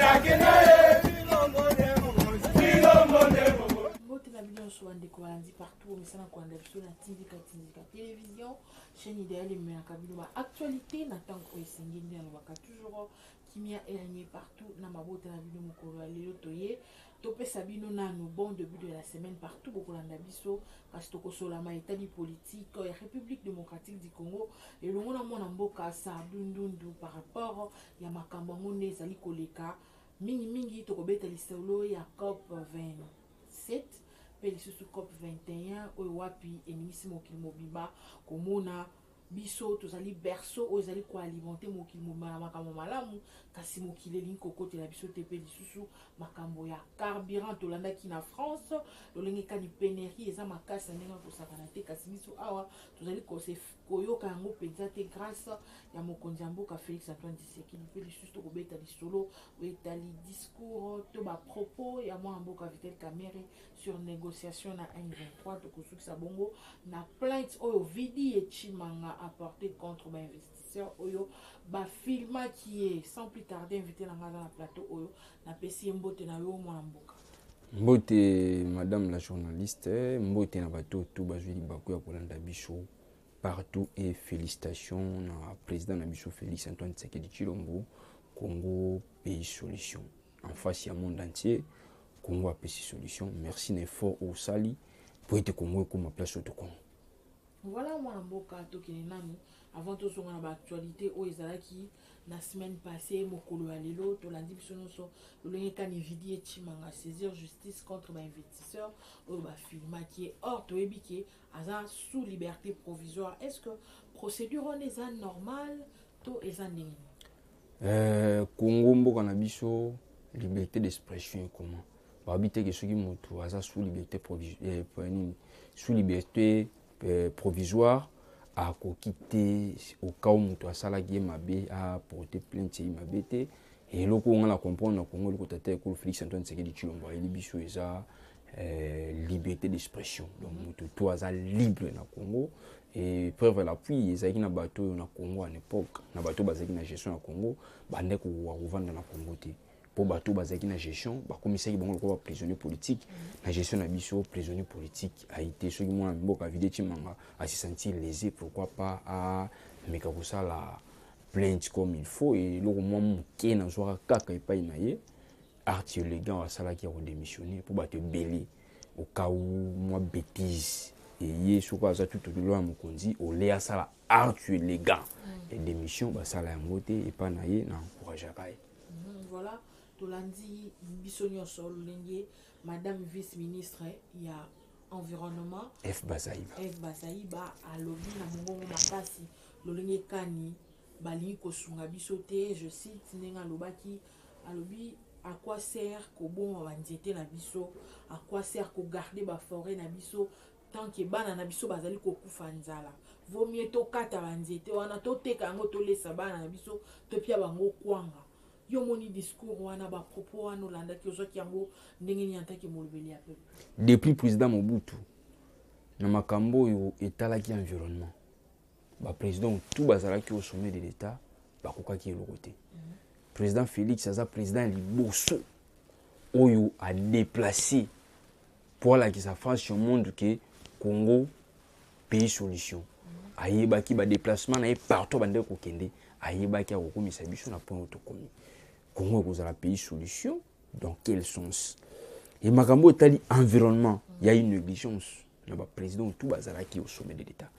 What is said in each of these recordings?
Mbote na bino nyonso, bandeko balandi partout, omesana kolanda biso na Tindika Tindika Télévision, chaîne idéale emelaka bino baactualité na ntango oyo esengeli. Nde alobaka toujours, kimia erégner partout na mabota na bino. Mokolo ya lelo, toye topesa bino nanu bon début de la semaine partout bokolanda biso, kasi tokosolama etali politique ya République démocratique du Congo elongo na mwana mboka Sardu Ndundu par rapport ya makambo yango nde ezali koleka mingimingi. Tokobeta lisolo ya COP 27 mpe lisusu COP 21 oyo wapi eningisi mokili mobimba. Komona biso tozali berceau oyo ezali koalimenter mokili mobimba na makambo malamu, kasi mokili elingi kokotela biso te. Mpe lisusu makambo ya carburant, tolandaki na France lolenge kani pénurie eza makasi na ndenge ya kosakana te, kasi biso awa tozali koyoka yango mpenza te grâce ya mokonzi ya mboka Félix Antoine Tshisekedi. Mpe lisusu tokobeta lisolo oyo etali discours to bapropos ya mwana mboka Vital Kamerhe sur négociation na M23. Tokosukisa bongo na plainte oyo Vidi Tshimanga apporté contre bainvestisseur oyo bafilmaki ye. Sans plus tarder, invité na nga aza na plateau oyo, napesi ye mbote. Na yo, mwana mboka. Mbote, madame la journaliste. Mbote na bato to bazwi libaku ya kolanda biso partout et félicitations na président na biso Félix Antoine Tshisekedi Tshilombo. Congo pays solution en face ya monde entier. Congo apesi solution. Merci na effort osali po ete Congo ekóma place oyo tokoma. Voilà, mwana mboka, tokende nanu avant tozonga na baactualité oyo ezalaki na semaine passée. Mokolo ya lelo, tolandi biso nyonso lolenge kani Vidi Tshimanga saisir justice contre bainvestisseur oyo bafilmaki ye. Or toyebi ke aza sous liberté provisoire. Est ce que procédure wana eza normale to eza ndenge nini? Congo mboka na biso, liberté d'expression ekoma. Babi teke soki moto aza sous liberté nini, sous liberté provisoire, akoki te, au cas où moto asalaki ye mabe, aporte plainte ye mabe te. Eloko oyo nga na comprendre na Congo, eloko tata ekolo Félix Antoine Tshisekedi Tshilombo ayeli biso eza liberté d'expression. Donc moto to aza libre na Congo. Et preuve à l'appui, ezalaki na bato oyo na Congo en époque, na bato oyo bazalaki na gestion na Congo, bandeko kokoka kovanda na Congo te, mpo bato oyo bazalaki na gestion bakomisaki bango lokola baprisonnier politique. Na gestion na biso, prisonnier politique ayi te. Soki mwana mboka Vide Tshimanga ase sentir lésé, pourquoi pas ameka kosala plainte comme il faut? Eloko mwa moke nazwaka kaka epai na ye, acte élégant asalaki ya kodémissionner, mpo bato ebele, au cas où mwa bêtise eye, soki aza tout au ya mokonzi, ole asala acte élégant ya démission, basala yango te epai na ye. Na encourageaka ye. Voilà, tolandi biso nyonso lolenge madame vice ministre ya environnement F Bazaiba. F Bazaiba alobi na mongongo makasi lolenge kani balingi kosunga biso te. Je cite ndenge alobaki, alobi: "À quoi sert koboma banzete na biso? À quoi sert kogarder baforêt na biso tant que bana na biso bazali kokufa nzala? Vaut mieux tokata banzete wana, toteka yango, tolesa bana na biso, topia bango kwanga." Yo moni discours wana, bapropos wana olandaki, ozwaki yango ndenge nini en tant que molobeli ya peuple? Depuis président Mobutu, na makambo oyo etalaki environnement, baprésident tout bazalaki au sommet de l'État bakokaki eloko te. Président Félix aza président ya liboso oyo adéplace mpo alakisa face au monde ke Congo pays solution. Ayebaki badéplacement na ye partout abandaki kokende, ayebaki akokomisa biso na point oyo tokomi. Congo ekozala pays solution dans quel sens? E makambo oyo etali environnement, ya une négligence na baprésident tout bazalaki au sommet de l'État.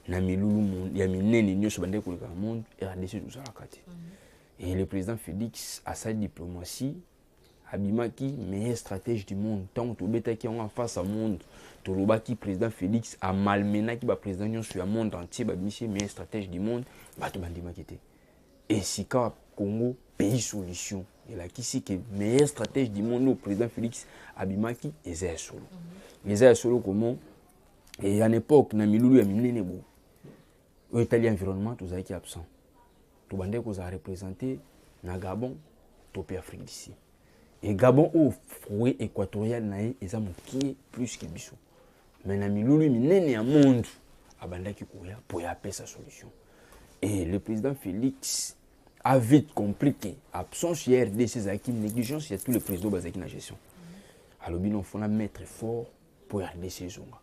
Na milulu ya minene nyonso bandeki koleka na monde, RDC tozalaka te. Et le président Félix asali diplomatie, abimaki meilleur stratège du monde. Ntango tobetaki yango en face ya monde, tolobaki président Félix amalmenaki baprésident nyonso ya monde entier, babimisi ye meilleur stratège du monde, bato bandimaki te. Esika Congo pays solution elakisi ke meilleur stratège du monde oyo président Félix abimaki eza ya solo, eza ya solo. Comment e en époque, na milulu ya minene bo oyo etali environnement, tozalaki absent? Tobandaki kozala représenté na Gabon to mpe Afrique du Sud. E Gabon oyo forêt équatoriale na ye eza mokie plus ke biso, mais na milulu minene ya monde abandaki koya mpo ya apesa solution. Et le président Félix A vite compris que absence ya RDC ezalaki négligence ya tous les présidents bazalaki na gestion. Alobi non, faut na mettre fort mpo RDC ezonga.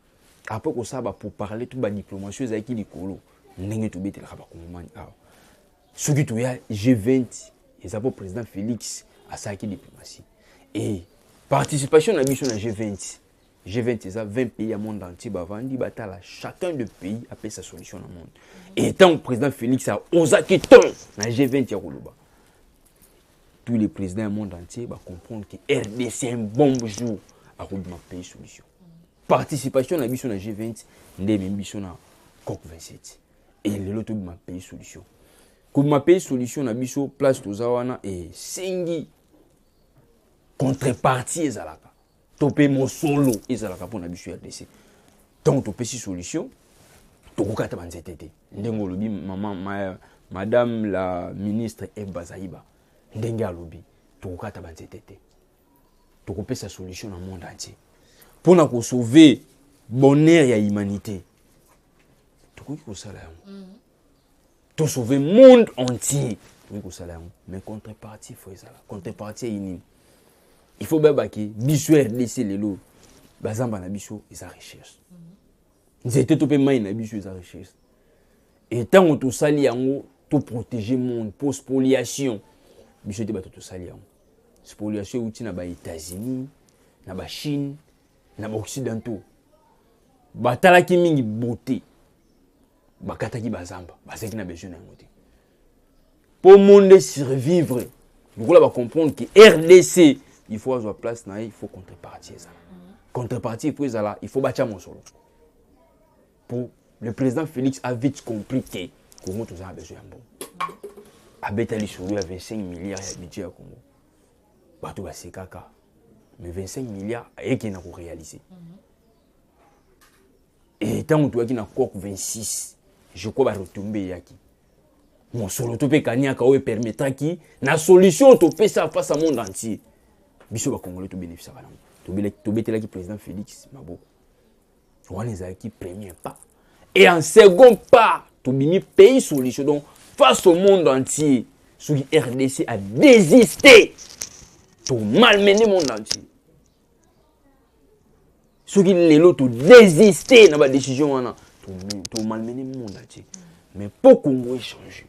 Après kosala ba pourparler to ba diplomatie ezalaki likolo, ndenge tobetelaka bakongomani awa, soki toya G20, eza mpo président Félix asalaki diplomatie et participation na biso na G20. G20 eza 20 pays ya monde entier, bavandi, batala, chacun de pays apesa solution na monde. Et tant président Félix aozaki ton na G20 ya koloba, tous les présidents du monde entier bacomprendre que RDC, un bon jour, akobima pays solution. Participation na biso na G20 nde ememi biso na COP 27. Et lelo tobima pays solution. Kobima pays solution na biso, place toza wana, esengi contrepartie ezalaka to mpe mosolo ezalaka mpona biso RDC. Ntango topesi solution, tokokata banzete te, ndenge olobi, mama madame la ministre Eve Bazaiba, ndenge alobi, tokokata banzete te. Tokopesa solution na monde entier mpona kosauver bonheur ya humanité. Tokoki kosala yango, tosauver monde entier, tokoki kosala yango, mais contrepartie faut ezala. Contrepartie eyi nini? Il faut bayebaki biso RDC lelo, bazamba na biso eza richesse, nzete to mpe mai na biso eza richesse. E ntango tosali yango, toprotéger monde mpo spoliation, biso te bato tosali yango. Spoliation euti na baÉtats-Unis, na baChine, na baOccidentaux. Batalaki mingi beauté, bakataki bazamba, bazalaki na besoin na yango te mpo monde survivre. Lokola bacomprendre ke RDC, il faut azwa place na ye, il faut contrepartie ezala. Contrepartie il faut ezala, il faut batya mosolo. Po le président Félix a vite compris ke Congo toza na besoin ya mbongo. Abeta lisolo ya 25 milliards ya budget ya Congo, bato basekaka, mais 25 milliards ayekende na koréaliser. E ntango toyaki na COP 26, je crois baretombées eyaki, mosolo to mpe kaniaka oyo epermettraki na solution topesa face à monde entier. Biso bacongolais tobénéficiaka nango, tobetelaki président Félix maboko. Wana ezalaki premier pas. Et en second pas, tobimi pays solution. Donc face au monde entier, soki RDC a désisté, tomalmené monde entier. Soki lelo todésiste na badécision wana, tomalmené monde entier. Mais mpo Congo échange,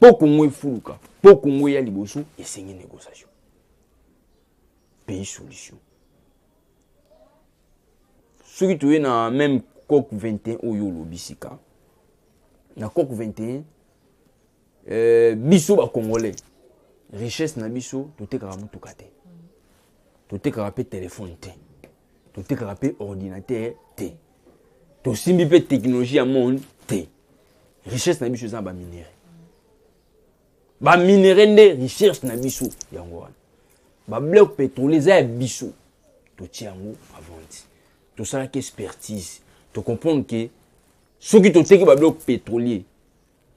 mpo Congo efuluka, mpo Congo eya liboso, esengi négociation, pays solution. Soki toye na même COP 21 oyo olobi sika, na COP 21, biso bacongolais, richesse na biso, totekaka motuka te, totekaka mpe telefone te, totekaka mpe ordinateur te, tosimbi mpe technologie ya monde te. Richesse na biso eza na baminerais. Baminerais nde richesse na biso. Yango wana babloc pétrolier eza ya biso, totia yango avant, tosalaki expertise, tocomprendre ke soki toteki babloc pétrolier,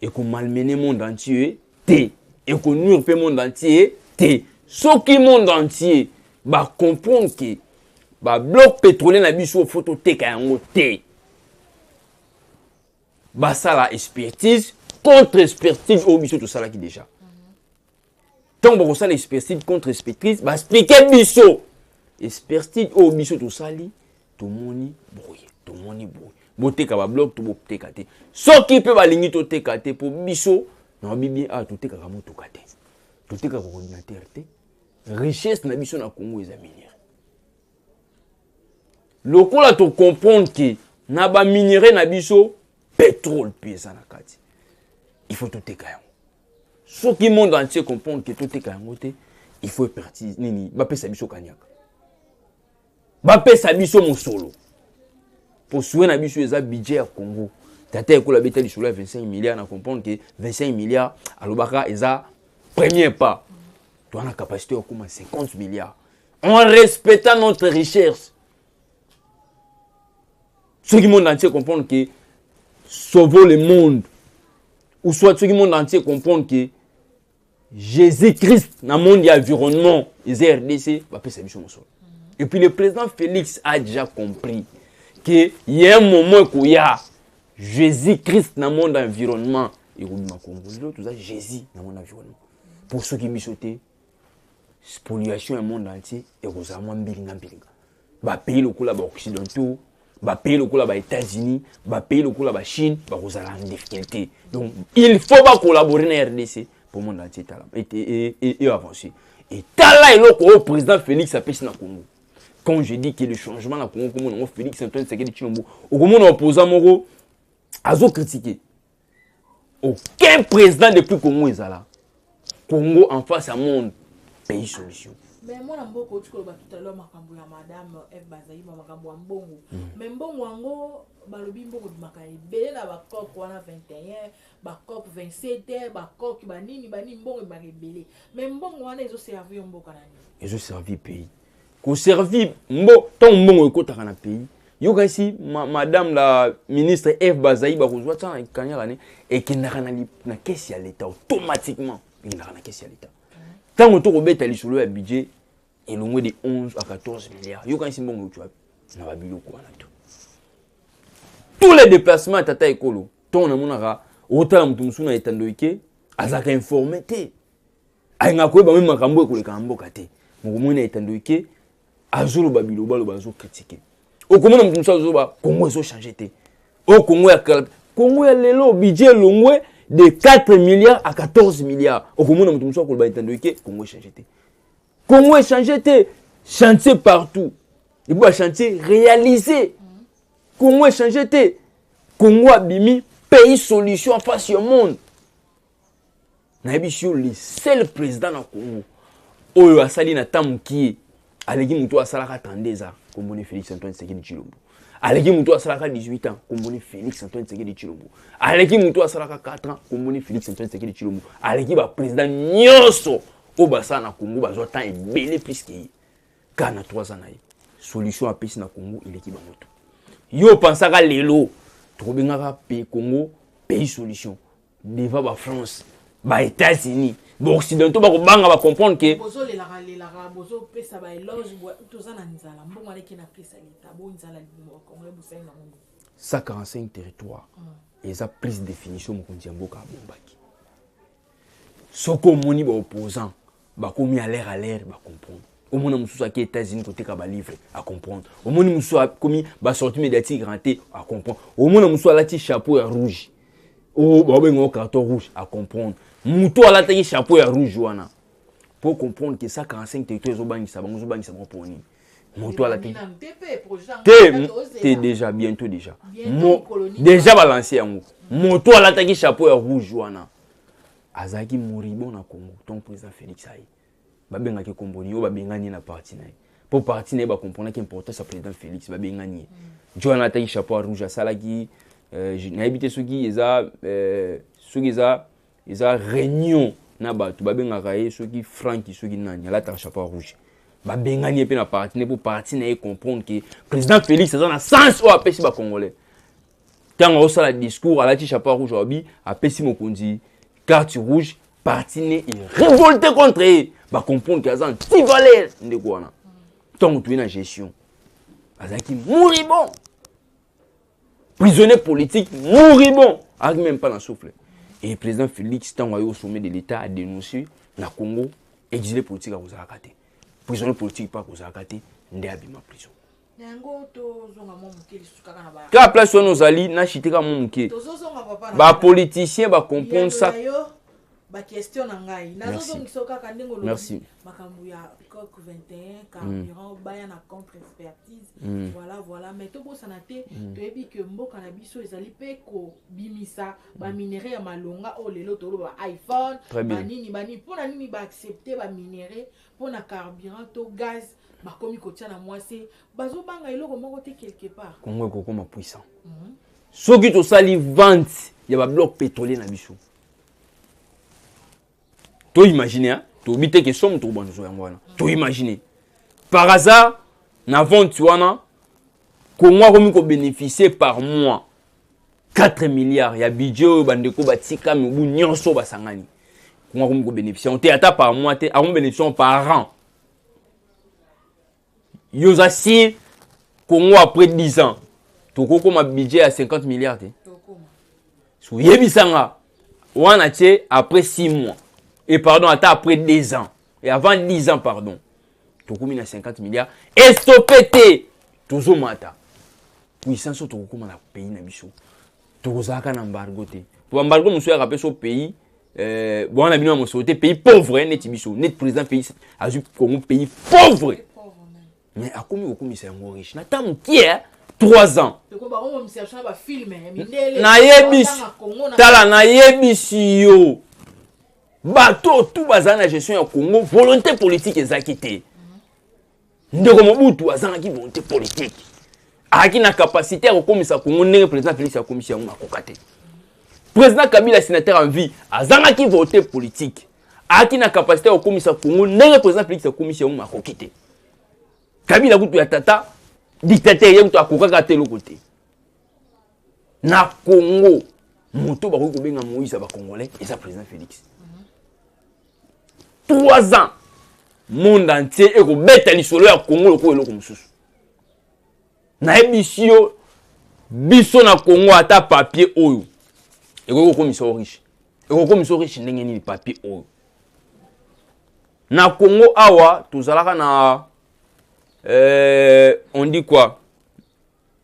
ekomalmener monde entier te, ekonuire mpe monde entier te. Soki monde entier bacomprendre ke babloc pétrolier na biso, faut toteka yango te, basala expertise contre expertise oyo biso tosalaki déjà. Ntango bakosala expertise contre expertise, baexpliquer biso expertise oyo biso tosali, tomoni boye, tomoni boye, boteka babloc to boteka te. Soki mpe balingi toteka te, mpo biso na babibi awa totekaka motuka te, totekaka ordinateur te. Richesse na biso na Congo eza minerai. Lokola tocomprendre ke na baminerai na biso pétrole mpe eza na kati, il faut toteka yango. Soki monde entier comprendre ke toteka yango te, il faut expertise nini, bapesa biso kaniaka, bapesa biso mosolo, po souhait na biso eza budget ya Congo. Tata ekola abeta lisolo ya 25 milliards, na comprendre ke 25 milliards alobaka eza premier pas. Toza na capacité ya kokóma 50 milliards en respectant notre richesse. Soki monde entier comprendre ke sauvons le monde, ou soit soki monde entier comprendre ke Jésus-Christ na monde ya environnement eza RDC, bapesa biso mosolo. Et puis le président Félix a déjà compris que y a un moment ekoya, Jésus-Christ na monde environnement. Ekobima Congo. Lelo toza Jésus na monde environnement. Pour soki biso te, spoliation ya monde entier ekozala mwa mbilinga mbilinga. Bapays lokola baoccidentaux, bapays lokola baÉtats-Unis, bapays lokola baChine bakozala en difficulté. Donc il faut bacollaborer na RDC pour monde entier etala e avancer. Etala eloko oyo président Félix apesi na Congo. Quand je dis que le changement na Congo, komona yango Félix Antoine Tshisekedi Tshilombo. Okomona opposant moko azocritiquer. Aucun président depuis Congo ezala Congo en face ya monde pays solution. Mais mwana mboka, oti koloba tout à l'heure makambo ya madame Eve Bazaiba, makambo ya mbongo. Mais mbongo yango, balobi mbongo ebimaka ebele na baCOP wana 21, baCOP 27, baCOP banini banini, mbongo ebimaka ebele. Mais mbongo wana ezoservir mboka na nini? Ezoservir pays, koservir mbo ntango mbongo ekɔtaka na pays. Yokasi madame la ministre Eve Bazaiba kozwa tia na kanyaka ne ekendaka na caisse ya l'État automatiquement, ekendaka na caisse ya l'État. Ntango tokobeta lisolo ya budget, elongwe de 11 à 14 milliards. Yokanisi mbongo euti wapi? Na babiloko wana to tous les déplacements ya tata ekolo. Ntongo namonaka otala moto mosusu na etando eke azalaka informé te, alingaka koyeba me makambo ekoleka na mboka te. Mokomoi na etando eke azoloba bilobaloba, azocritiquer. Okomona moto mosusu azoloba Congo ezochanger te, oyo Congo ya kala, Congo ya lelo, budget elongwe de 4 milliards à 14 milliards. Okomona moto mosusu akoloba etando eke Congo echanger te, Congo echanger te, chantier partout et puis bachantier réalisé. Congo echanger te, Congo abimi pays solution en face au monde. Nayebi si yo le seul président na Congo oyo asali na ntango mokie aleki moto oyo asalaka 32 ans, komboni Félix Antoine Tshisekedi Tshilombo. Aleki moto oyo asalaka 18 ans, komboni Félix Antoine Tshisekedi Tshilombo. Aleki moto oyo asalaka 4 ans, komboni Félix Antoine Tshisekedi Tshilombo. Aleki baprésident nyonso oyo basala na Congo, bazwa temps ebele plus que ye. Kaka na 3 ans na ye, solution apesi na Congo eleki bango to. Yo opansaka lelo tokobengaka pe Congo pays solution devant baFrance, baÉtats-Unis, baoccidentaux, bakobanga, bacomprendre que Bozolelaka lelaka, bozopesa baéloge, toza na nzala, mbongo aleki na pesa leta bo nzala libumu bakongole, bosali nango. 145 territoire eza prise définition. Mokonzi ya mboka abombaki. Soki omoni baopposant bakomi à l'air à l'air, bacomprendre. Omona mosusu aki États-Unis koteka balivre, acomprendre. Omoni mosusu akomi basortie médiatique renté, acomprendre. Omona mosusu alati chapeau ya rouge oyo baobenga carton rouge, acomprendre. Moto alataki chapeau ya rouge wana po comprendre que 145 territoire ezobangisa bango, ezobangisa bango mpo nini? Moto alati te te, déjà bientôt, déjà mo, déjà balance yango. Moto alataki chapeau ya rouge wana azalaki moribond na Congo. Ntongo président Félix aye, babengaki komboni oyo babengani ye na parti na ye, mpo parti na ye bacomprenaki importance ya président Félix, babengani ye. Jo wana alataki chapeau ya rouge, asalaki nayebi te soki eza soki eza réunion na bato babengaka ye soki Franki, soki nani alataka chapeau ya rouge. Babengani ye mpe na parti na ye, mpo parti na ye comprendre que président Félix aza na sens oyo apesi bacongolais. Ntango azosala discours, alati chapeau ya rouge, alobi apesi mokonzi carte rouge, parti ne révolté contre ye, bacomprendre que aza antivaleur. Ndeko wana, ntango toye na gestion, azalaki moribond, prisonnier politique moribond, azalaki même pas na souffle. Et président Félix, ntango aye au sommet de l'État, a dénoncé na Congo exilé politique akozalaka te, prisonnier politique mpe akozalaka te. Nde abima prison. Yango tozonga mwa moke lisusu kaka na Kaka place wana ozali na chite kaka mwa moke. Tozozonga, papa. Bapoliticien bacomprendre ça. Yo baquestion na ngai nazozongisa kaka ndenge olobi makambo ya COP 21, carburant, baya na contre expertise, voilà. Mais tobosana te, toyebi ke mboka na biso ezali mpe kobimisa baminerai ya malonga oyo lelo toloba iPhone, banini banini. Mpona nini baaccepte baminerai mpona carburant to gaz bakomi kotia na mwasi? Bazobanga eloko moko te quelque part. Congo ekokoma puissant soki tosali vente ya babloc pétrolier na biso. Toimagine, toyebi te ke somo tokobanda kozwa yango wana. Toimagine par hasard na vente wana, Congo akomi kobénéficie par mois 4 milliards ya budget oyo bandeko batika mibu nyonso basangani. Congo akomi kobénéficie te ata par mois te, akomi bénéficie par an. Yo oza si Congo après 10 ans tokokoma budget ya 50 milliards te? So oyebisanga, Wana tie après 6 mois et pardon, ata après 2 ans et avant 10 ans, pardon, tokomi na 50 milliards. Estope te, tozomata puissance oyo tokokóma na pays na biso. Tokozalaka na embargo te, po embargo mosusu yaka mpe so pays bona bino ya mosolo te, pays pauvre neti biso, neti président pays azwi Congo pays pauvre, mais akomi kokomisa yango riche na ntango mokie, 3 ans. Nayebisi, tala, nayebisi yo, bato tu bazala na gestion ya Congo, volonté politique ezalaki te. Ndeko Mobutu azangaki volonté politique. Azalaki na capacité ya kokomisa Congo ndenge président Félix akomisi yango, makoka te. Président Kabila, sénateur en vie, azangaki volonté politique. Azalaki na capacité ya kokomisa Congo ndenge président Félix akomisi yango, makoki te. Kabila kutu ya tata dictateur, ye kutu akokaka te eloko te na Congo. Moto bakoki kobenga Moïse ya Bacongolais eza président Félix. 3 ans, monde entier ekobeta lisolo ya Congo lokola eloko mosusu. Nayebisi yo, biso na Congo, ata papier oyo ekoki kokomisa yo riche. Ekokomisa yo riche ndenge nini, papier oyo? Na Congo awa tozalaka na on dit quoi,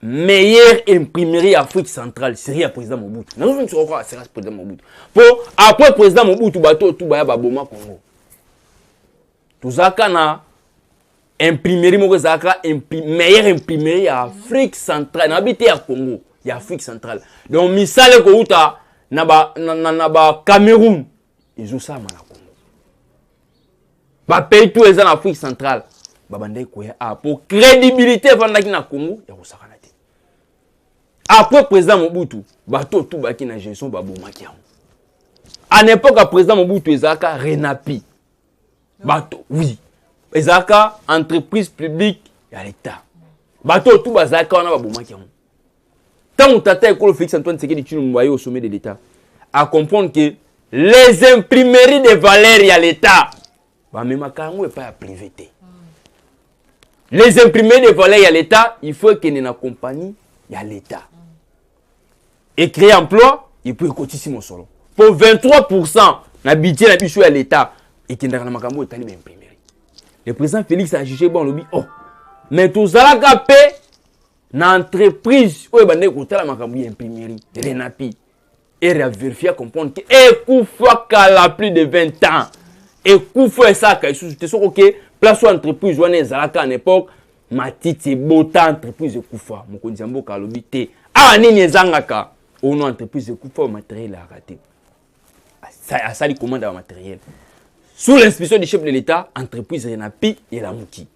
meilleure imprimerie Afrique centrale, série ya président Mobutu. Nazozongisa kaka série ya président Mobutu, po après président Mobutu, bato oyo tu baya baboma Congo. Tozalaka na imprimerie moko ezalaka meilleure imprimerie ya Afrique centrale, nayebi te ya Congo, ya Afrique centrale. Donc misala ekouta na ba, na, na, na ba Cameroun ezosalama na Congo. Bapays tout eza na Afrique centrale babandaki koya a po crédibilité evandaki na Congo ya kosakana te. Après président Mobutu, bato tu baki na gestion babomaki yango. En époque ya président Mobutu ezalaka Renapi. Bato, oui, ezalaka entreprise publique ya l'État. Bato tu bazalaka wana babomaki yango. Ntango tata ekolo Félix Antoine Tshisekedi Tshilombo aye au sommet de l'État, à comprendre que les imprimeries de valeur ya l'État, bamemaka yango epai ya privé te. Les imprimeries de valeur ya l'État, il faut ekende na compagnie ya l'État, ecréer emploi et puis ekotisi mosolo, po 23 na budget na biso ya l'État ekendaka na makambo etali baimprimerie. Le président Félix a jugé bon, alobi: oh, mais tozalaka mpe na entreprise oyo ebandaki kotala makambo ya imprimerie, Renapi. Ere avérifier, comprendre ke ekufa kala, plus de 20 ans ekufa, esalaka lisusu te. Soki oke place oyo entreprise wana ezalaka en époque, matiti ebota, entreprise ekufa. Mokonzi ya mboka alobi te, awa nini ezangaka ono? Entreprise ekufa, oyo matériel eyaka te. Asali commande ya matériel sous l'inspection du chef de l'État. Entreprise Renapi elamuki.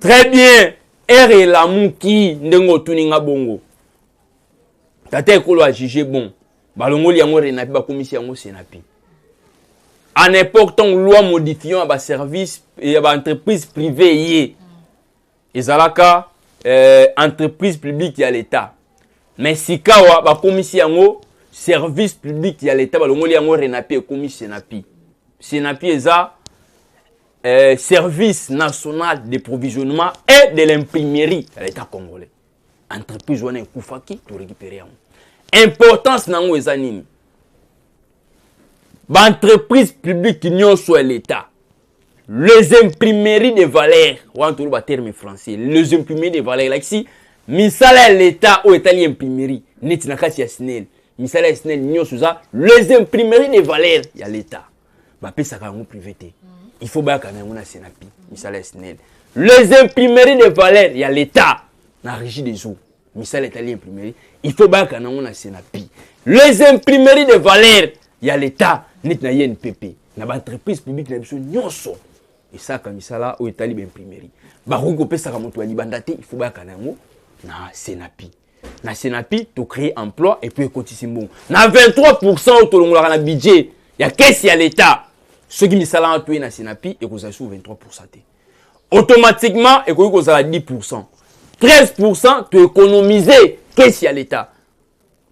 Très bien, ere elamuki ndenge otuni nga bongo. Tata ekolo ajuge bon, balongoli yango Renapi, bakomisi yango Senapi. En époque, ntango loi modifiant ya baservice ya baentreprise privé ye ezalaka entreprise publique ya l'État, mais sikawa bakomisi yango service public ya l'État. Balongoli yango Renapi, ekomi Senapi. Senapi eza Service national de provisionnement et de l'imprimerie ya l'État congolais. Entreprise wana ekufaki, torécupéré yango. Importance na yango eza nini? Baentreprise publique nyonso ya l'État, les imprimeries de valeur wana, toloba terme français, les imprimeries de valeur elakisi misala ya l'État oyo etali imprimerie. Neti na kati ya SNEL, misala ya SNEL nyonso eza les imprimeries de valeur ya l'État. Bapesaka yango privé te, il faut bayaka na yango na Senapi. Misala ya SNEL, les imprimeries de valeur ya l'État na Régie des eaux, misala etali imprimerie, il faut bayaka na yango na Senapi. Les imprimeries de valeur ya l'État neti na INPP, na baentreprise publique na biso nyonso esalaka misala oyo etali baimprimerie, bakoki kopesaka moto ya libanda te, il faut bayaka na yango na Senapi. Na Senapi tocréer emploi et puis ekotisi mbongo na 23 oyo tolongolaka na budget ya caisse ya l'État. Soki misala wana toye na Senapi, ekozala sur 23 te, automatiquement ekoki kozala 10, 13. Toéconomiser caisse ya l'État.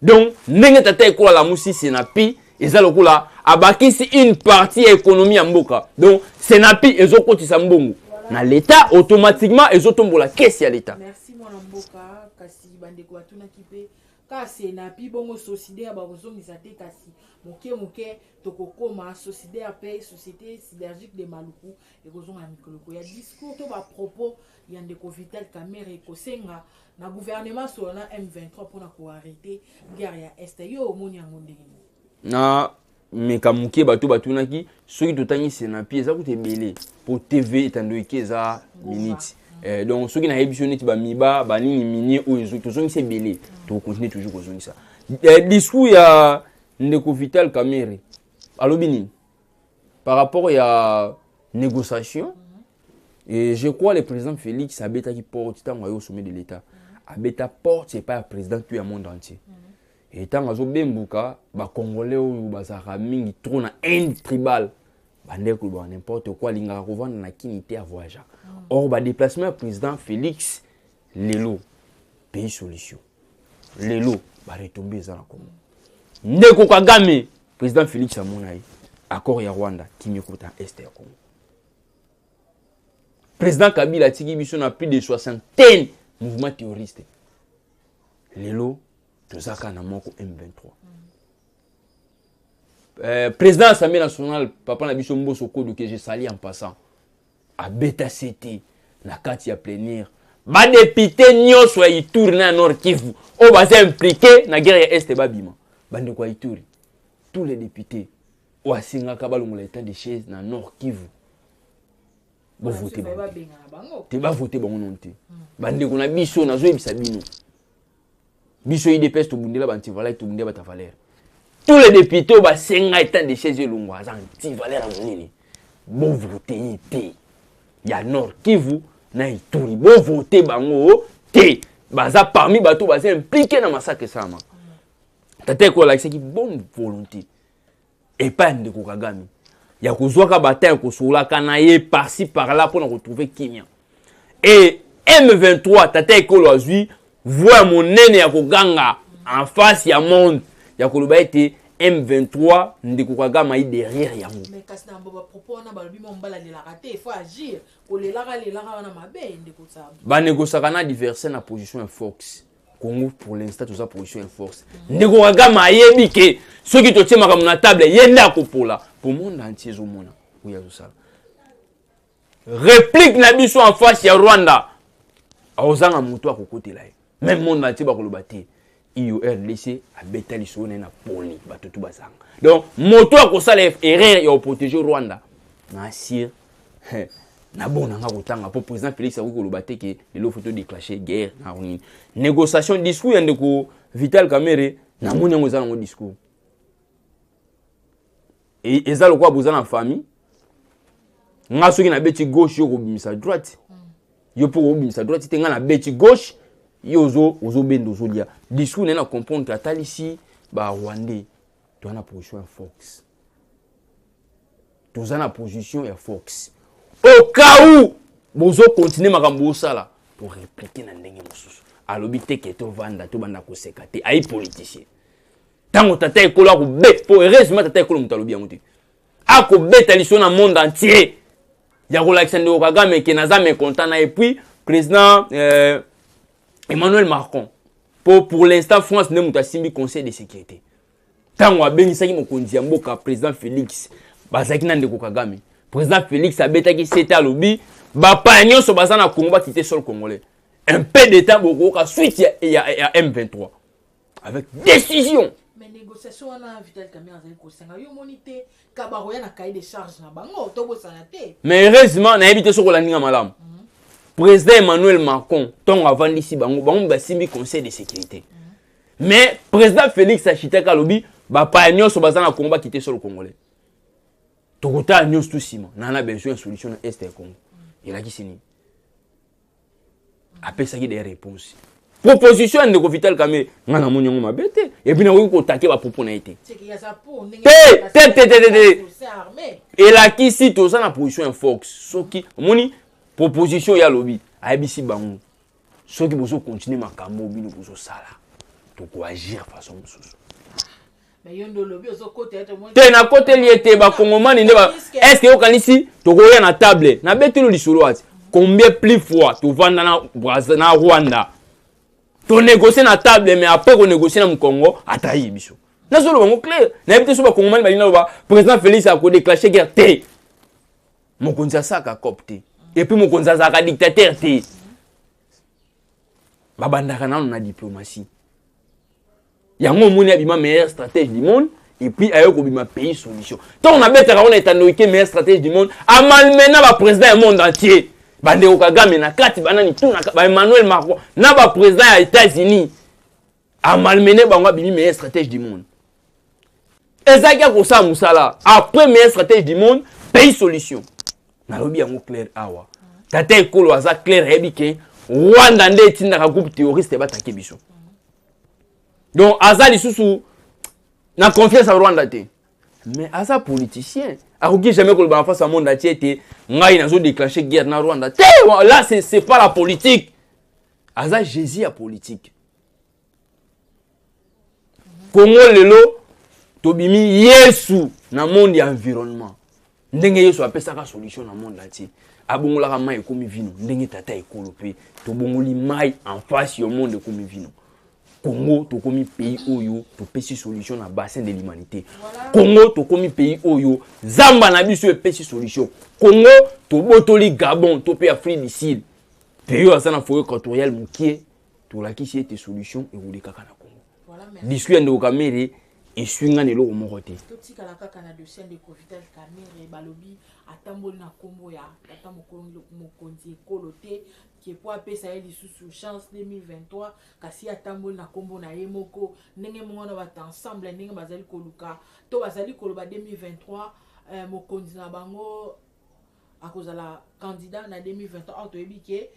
Donc ndenge tata ekola lamusi Senapi, eza lokola abakisi une partie ya économie ya mboka. Donc Senapi ezokotisa mbongo na l'État, automatiquement ezotombola caisse ya l'État. Merci, mwana mboka. Kasi bandeko batunaki mpe. Kasi enapi bongo Socider bakozongisa te, kasi moke moke tokokoma Socider mpe Société Sidérurgique de Maluku ekozonga na mikolo ekoya. Discours to bapropos ya ndeko Vital Kamerhe ekosenga na gouvernement solo na M23 mpona koarrêter guerre ya Est, yo omoni yango ndenge nini? Na meka moke, bato batunaki soki totangi Senapi, eza kuta ebele po TV etando eke eza minute. Donc soki nayebi biso neti bamiba banini minie oyo tozongisa ebele, tokocontinue toujours kozongisa. Discours ya ndeko Vital Kamerhe alobi nini par rapport ya négociation? Et je crois le président Félix abetaki porte ntango aye au sommet de l'État, abeta porte epai ya président tout ya monde entier. Et ntango azobembuka, bacongolais oyo bazalaka mingi trop na haine tribal, bandeko koloba n'importe quoi, alingaka kovanda na kini te, avoyageaka. Or badéplacement ya président Félix lelo, pays solution lelo, baretombées eza na Congo. Ndeko Kagame, président Félix amona ye, accord ya Rwanda, kimi ekota Est ya Congo. Président Kabila atiki biso na plus de soixantaine mouvement terroriste, lelo toza kaka na moko, M23. Président Assemblée nationale, papa na biso Mboso Kodo, que je salue en passant, abeta sete na kati ya plénière, badéputé nyonso ya Ituri na ya Nord Kivu oyo baza impliqué na guerre ya Est babima. Bandeko ya Ituri, tous les députés oyo asengaka balongola état de siège na Nord Kivu, bovote bango te, bavote bango nono te. Bandeko na biso, nazoyebisa bino, biso UDPS tobundela baantivaleur, tobundela bato ya valeur. Tous les députés oyo basenga état de siège elongwa aza antivaleur ya monene, bovote ye te. Ya Nord Kivu na Ituri, bovote bango te, baza parmi bato baza impliqué na massacre esalamaka. Tata ekolo alakisaki bonne volonté epai ya ndeko Kagame ya kozwaka bata ya kosolaka na ye par-ci par-là mpona kotrouver kimia. E M23, tata ekolo azwi voix ya monene ya koganga en face ya monde, ya koloba ete M23, ndeko Kagame ayi derrière yango. Mais kasi na bapropos wana balobi mo mbala alelaka te, il faut agir. Kolelaka lelaka wana mabe, ndeko Sabu. Banégociaka na adversaire na position ya force. Congo pour l'instant toza position ya force. Ndeko Kagame ayebi ke soki totie makambo na table, ye nde akopola po monde entier ezomona oyo azosala. Réplique na biso en face ya Rwanda, akozanga moto akokotela ye, même monde entier bakoloba te IORDC abeta lisolo na ye na poli, bato tu bazanga. Donc moto akosala erreur ya koprotéger Rwanda na asire na bon nanga kotanga, mpo président Félix akoki koloba te ke lelo faut todéclencher guerre na nini, négociation. Discours ya ndeko Vital Kamerhe, namoni yango eza nango discours eza lokola boza na famille. Nga soki nabeti gauche, yo kobimisa droite, yo mpo kobimisa droite te. Nga nabeti gauche, yo ozobenda, ozolia. Discours naye na comprendre, atalisi barwandais toza na position ya force, toza na position ya force. Au cas où bozocontinue makambo bosala, torépliquer na ndenge mosusu. Alobi te ke tovanda, tobanda koseka te. Ayi politicien, ntango tata ekolo akobeta, po heureusement tata ekolo moto alobi yango te, akobeta liso na monde entier ya kolakisa ndeko Kagame ke naza mécontent na. Et puis président Emmanuel Macron, po pour l'instant France nde moto asimbi Conseil de sécurité, ntango abengisaki mokonzi ya mboka président Félix, bazalaki na ndeko Kagame, président Félix abetaki sete, alobi bapaya nyonso baza na Congo bakite sol congolais. Un peu de temps bokoyoka suite ya M23 avec décision. Mais négociation wana Vital Kamerhe azali kosenga, yo omoni te ka bakoya na cahier de charge na bango? Tobosana te. Mais heureusement, nayebi te soki olandinga malamu, président Emmanuel Macron ntongo avandisi bango, bango basimbi Conseil de sécurité, mais président Félix achitaki, alobi bapaya nyonso baza na Congo bakite sol congolais, tokotala nyonso tu nsima. Na besoin ya solution na Est ya Congo. Elakisi nini? Apesaki des réponses. Proposition ya ndeko Vital Kamerhe, ngai namoni yango mabe te, et puis nakoki kotake bapropos na ye te. Te te te te te, elakisi toza na position ya force. Soki omoni proposition oyo alobi, ayebisi bango soki bozocontinue makambo bino bozosala, tokoagir façon mosusu. Te, nakoteli ye te. Bakongomani nde est-ce yokanisi tokoya na table? Nabeteli lisolo ati combien plus fois tovanda na Rwanda. Tonégocie na table, mais après konégocie na mokongo, atrahi biso. Nazoloba ngo clair, nayebi te so bakongomani balingi naloba président Félix akodéclenche guerre te. Mokonzi asalaka cope te, et puis mokonzi azalaka dictateur te. Babandaka nano na diplomatie. Yango omoni abima meilleur stratège du monde, et puis aye kobima pays solution. Ntango nabetaka wana etando eke, meilleur stratège du monde amalmena baprésident ya monde entier, bandeko Kagame na kati, banani tu, baEmmanuel Macron na baprésident ya États-Unis, amalmene bango, abimi meilleur stratège du monde. Ezalaki akosala mosala. Après meilleur stratège du monde, pays solution. Nalobi yango clair awa, tata ekolo aza clair, ayebi ke Rwanda nde etindaka groupe terroriste batake biso. Donc aza lisusu na confiance ya Rwanda te, mais aza politicien, akoki jamais koloba na face ya monde entier ete ngai nazodéclenche guerre na Rwanda te. Là, c'est pas la politique. Aza Jésus ya politique. Congo lelo tobimi Yesu na monde ya environnement. Ndenge Yesu apesaka solution na monde entier, abongolaka mai ekomi vino, ndenge tata ekolo mpe tobongoli mai en face yo monde ekomi vino. Congo tokomi pays oyo topesi solution na bassin de l'humanité. Congo tokomi pays oyo zamba na biso epesi solution. Congo tobotoli Gabon to mpe Afrique du Sud, pays oyo aza na forêt équatoriale mokie. Tolakisi ete solution ekolekaka na Congo. Discours ya ndeko Kamerhe eswi nga na eloko moko te. Totikala kaka na dossier ndeko Vital Kamerhe. Balobi atamboli na nkombo ya tata mokonzi ekolo te, ke po apesa ye lisusu chance 2023, kasi atamboli na nkombo na ye moko. Ndenge moko na bato ensemble, ndenge bazali koluka to bazali koloba 2023, mokonzi na bango akozala candidat na 2023. Or toyebi ke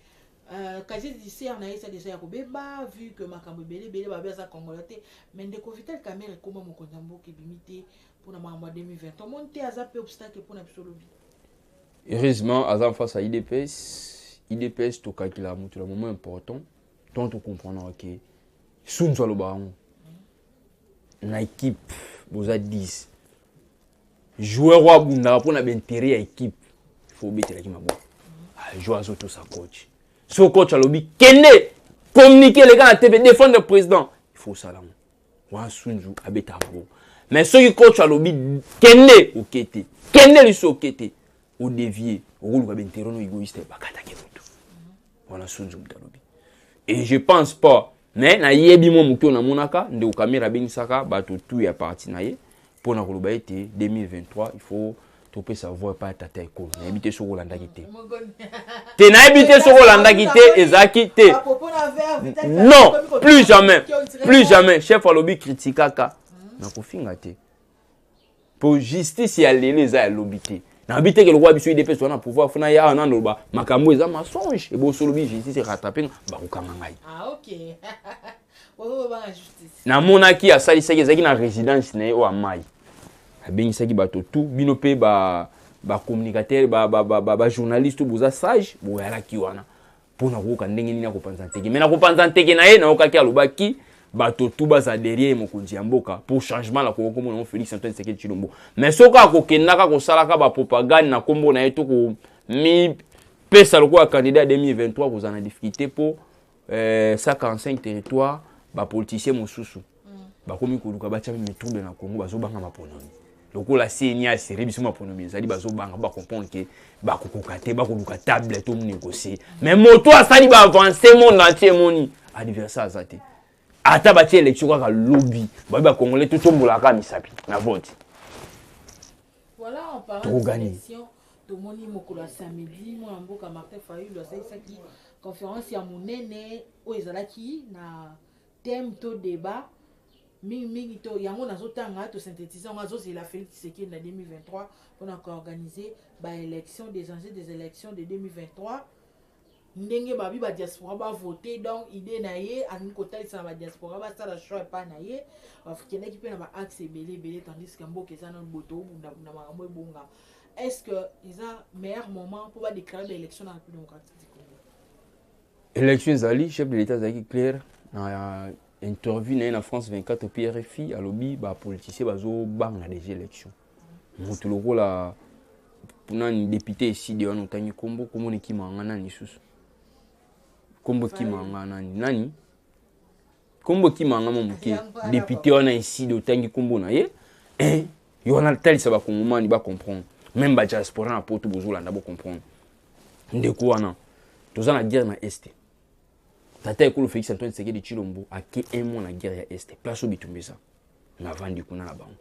casier judiciaire na ye eza déjà ya kobeba, vu que makambo ebele ebele babe aza congolais te. Mais ndeko Vital Kamerhe ekoma mokonzi ya mboka ebimi te mpona makambo ya 2023. Omoni te aza mpe obstacle mpona biso lobi? Heureusement aza en face ya UDPS. UDPS tokakila moto na moment important tant tocomprendre ke Sunzu alobaka yango na équipe boza 10 joueur oyo abundaka mpona baintérêt ya équipe, faut obetelaki maboko. Joueur azotosa coach. So coach alobi kende communiquer, eleka na TV, défendre président, il faut osala yango. Wana Sunzu abetaka maboko. Mais soki coach alobi kende, oke te, kende liso, oke te, odévier, okoluka baintérêt no égoïste, bakataki motu wana. Sunzu moto alobi et je pense pas, mais nayebi mwa moke oyo namonaka, ndeko Kamerhe abengisaka bato tu ya parti na ye mpona koloba ete 2023 il faut topesa voix epai ya tata ekolo. Nayebi te soki olandaki te. Te, nayebi te soki olandaki te. Ezalaki te. Non, plus jamais, plus jamais. Chef alobi kritikaka nakofinga te, po justice ya lelo eza ya lobi te. Nayebi te ke lokola biso UDPS wana pouvoir funa ya awa naloba makambo eza mensonge, eboso olobi justice erattrape nga, bakokanga ngai. Ah, ok. Banga justice. Namonaki asalisaki, ezalaki na résidence na ye oyo amai, abengisaki bato tu, bino mpe bacommunicateur, bajournaliste boza sage, boyalaki wana mpona koyoka ndenge nini akopanza nteke. Me nakopanza nteke na ye, nayokaki alobaki bato tu baza derrière mokonzi ya mboka pour changement na Kongo, komona Félix Antoine Tshisekedi Tshilombo. Mais soki akokendaka kosalaka bapropagande na nkombo na ye to komipesa lokola candidat ya 2023, kozala na difficulté mpo 145 territoire, bapoliticien mosusu bakomi koluka batia meme trouble na Congo. Bazobanga maponomi lokola CENI asere biso maponomi ezali, bazobanga, bacomprendre ke bakokoka te, bakoluka table to négocier. Mais moto asali baavance, monde entier emoni, adversaire aza te. Ata batie élection kaka lobi, babi bacongolais totombolaka misapi na vote. Voilà, en parlant Tokogani. d'élection, tomoni mokolo ya samedi mwana mboka Martin Fayulu asalisaki conférence ya monene oyo ezalaki na thème to débat mingimingi to yango nazotanga, tosynthétise yango. Azozela Félix Tshisekedi na 2023 mpona koorganiser baélection, des enjeux des élections de 2023, ndenge babi badiaspora bavote. Donc idée na ye, alingi kotalisa na badiaspora basala choix epai na ye. Bakendaki mpe na baaxe ebele ebele, tandis que mboka eza nano boto obundabunda makambo ebonga. Est ce que eza meilleur moment mpo badéclare baélection na République démocratique du Congo? Élection ezali. Chef de l'État azalaki clair na interview na ye na France 24 p RFI. Alobi bapoliticien bazobanga déjà élection. Moto lokola nani, député esidi wana, otangi nkombo, komona ekimaka nga nani lisusu, nkombo ekimaka nga nani nani. Kombo ekimaka mwa moke. Député wana Eside otangi kombo na ye. Eh, yo wana talisa ba Congomani ba comprendre. Même ba diaspora na poto bozolanda bo comprendre. Ndeko wana toza na guerre na Est. Tata ekolo Félix Antoine Tshisekedi Tshilombo ake un mois na guerre ya Est. Place oyo bitumba eza. Navandi kuna na bango.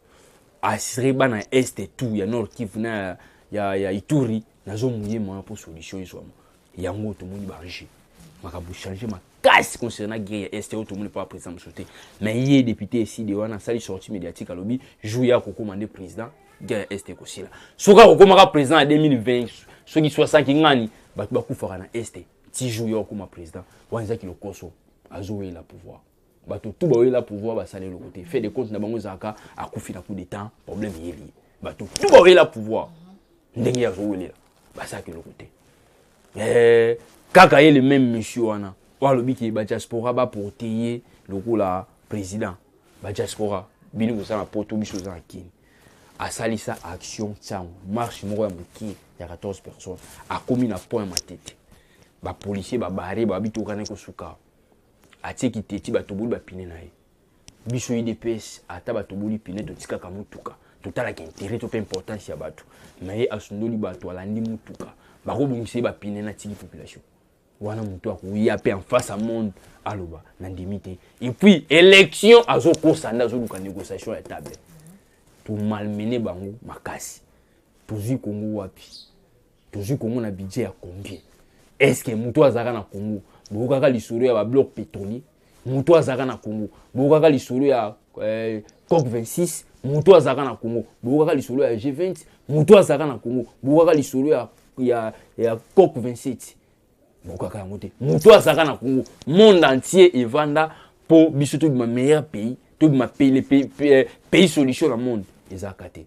Assuré bana Est tout ya Nord Kivu na ya Ituri nazo muyema po solution ezwama. Yango tomoni ba enjeu. Makambo changer makasi concernant guerre ya Est oyo tomoni pa président mosusu te. Mais ye député Eside wana asali sortie médiatique alobi jour ya kokoma nde président guerre ya Est ekosila. Soki akokomaka président ya 2020 soki 60 ngani bato bakufaka na Est ti jour ya kokoma président wana ezaki lokoso azowela pouvoir. Bato tout bawela pouvoir basala eloko te. Fait de compte na bango ezalaka akufi na coup d'état problème eyeli. Bato tout bawela pouvoir ndenge azowelela basalaka eloko te. Kaka ye le même monsieur wana oyo alobi ke ba diaspora baporte ye lokola président. Ba diaspora bino boza na poto biso oza na Kini. Asalisa action ntango marche moko ya mokie ya 14 personnes akomi na point ya Matete. Ba policier ba barre ba bitokana kosuka. Atieki teti batoboli bapine na ye. Biso UDPS ata batoboli pine totikaka mutuka. Totalaka intérêt to pe importance ya bato. Na ye asundoli bato alandi mutuka. Bakobongisa ye bapine na tiki population. Wana mutu akoya pe en face à monde aloba na ndimi te. Et puis élection azokosa nde azoluka négociation ya table. To malmener bango makasi. Tozwi Congo wapi? Tozwi Congo na budget ya combien? Est-ce que mutu azalaka na Congo bokaka lisolo ya ba bloc pétrolier? Mutu azalaka na Congo bokaka lisolo ya COP 26? Mutu azalaka na Congo bokaka lisolo ya G20? Mutu azalaka na Congo bokaka lisolo ya COP 27? Bokaka yango te. Mutu azalaka na Congo monde entier evanda po biso tobima meilleur pays, tobima pays, pays, pays, pays solution na monde ezalaka te.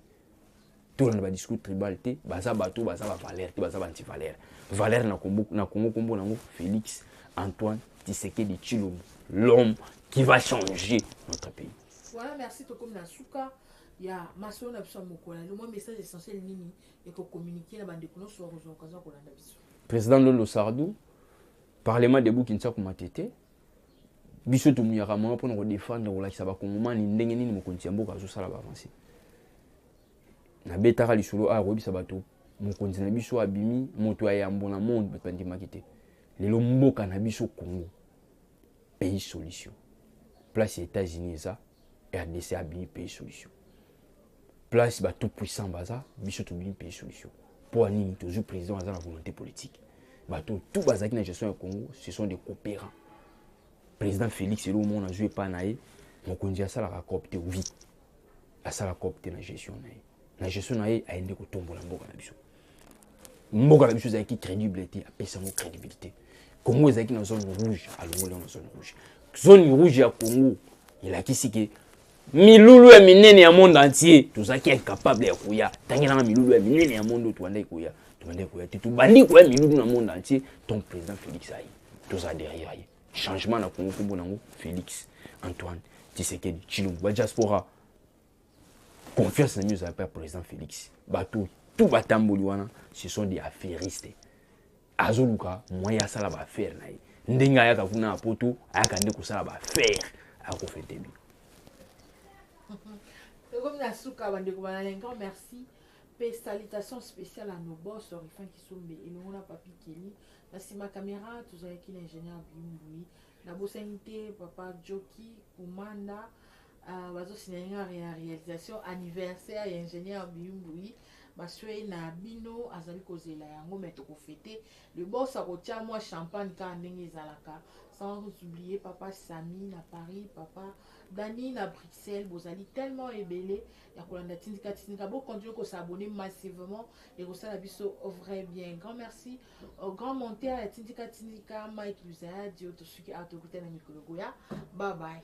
Tolanda ba discours tribal te, baza bato, baza ba valeur te, baza ba anti-valeur. Valeur na Congo, na Congo kombo nango Félix Antoine Tshisekedi Tshilombo, l'homme qui va changer notre pays. Voilà, merci tokomi na suka ya masolo na biso ya mokolo. Moi message essentiel nini et ko communiquer na bande kuno so kozwa occasion kolanda biso. Président Lolo Sardou, Parlement debout Kinshasa Matete. Biso tomuyaka mwa mpona kodefendre kolakisa bakongomani ndenge nini mokonzi ya mboka azosala ba avancer. Nabetaka lisolo awa koyebisa bato mokonzi na biso abimi moto ya yambo na monde bato bandimaki te. Lelo mboka na biso Congo pays solution. Place ya États-Unis eza RDC abimi pays solution. Place ba tout puissant baza biso tobimi pays solution. Po nini tozwi président aza na volonté politique. Bato tout bazaki na gestion ya Congo ce sont des coopérants. Président Félix Eloko mona joué pa na ye mokonzi asalaka coop te oui. Asala coop te na gestion na ye. Na gestion na ye ayende kotombola mboka na biso. Mboka na biso ezalaki crédible te, apesa yango crédibilité. Congo ezalaki na zone rouge, alongoli yango na zone rouge. Zone rouge ya Congo elakisi ke milulu ya minene ya monde entier tozalaki incapable ya koya. Tangelanga milulu ya minene ya monde oyo tobandaki koya, tobandaki koya te, tobandi koya milulu na monde entier. Donc président Félix aye, toza derrière ye. Changement na Congo kombo nango Félix Antoine Tshisekedi Tshilombo. Ba diaspora confiance na mieux ya président Félix. Bato tout batamboli wana ce sont des affairistes. Azoluka moyen asala ba affaire na ye. Ndenge ayaka kuna na poto, ayaka nde kosala ba affaire, akofete bi. Comme na suka bandeko bana un grand merci. Pe salutation spéciale à nos boss Rifin Kisombe et Longona Papi Kelly. Na sima caméra tozalaki na ingénieur Biumbui. Na bosani te papa Joki Kumanda. Bazo signaler nga ya réalisation anniversaire ya ingénieur Biumbui. Baswe na bino azali kozela yango mais tokofete. Le boss akotia mwa champagne kaka ndenge ezalaka. Sans oublier papa Sami na Paris, papa Dani na Bruxelles, bozali tellement ebele ya kolanda Tindika Tindika. Bo continuer ko s'abonner massivement et kosala biso vrai bien. Grand merci au grand monteur ya Tindika Tindika Mike Luzaya, Dio Tosuki Atokuta na mikolo koya. Bye bye.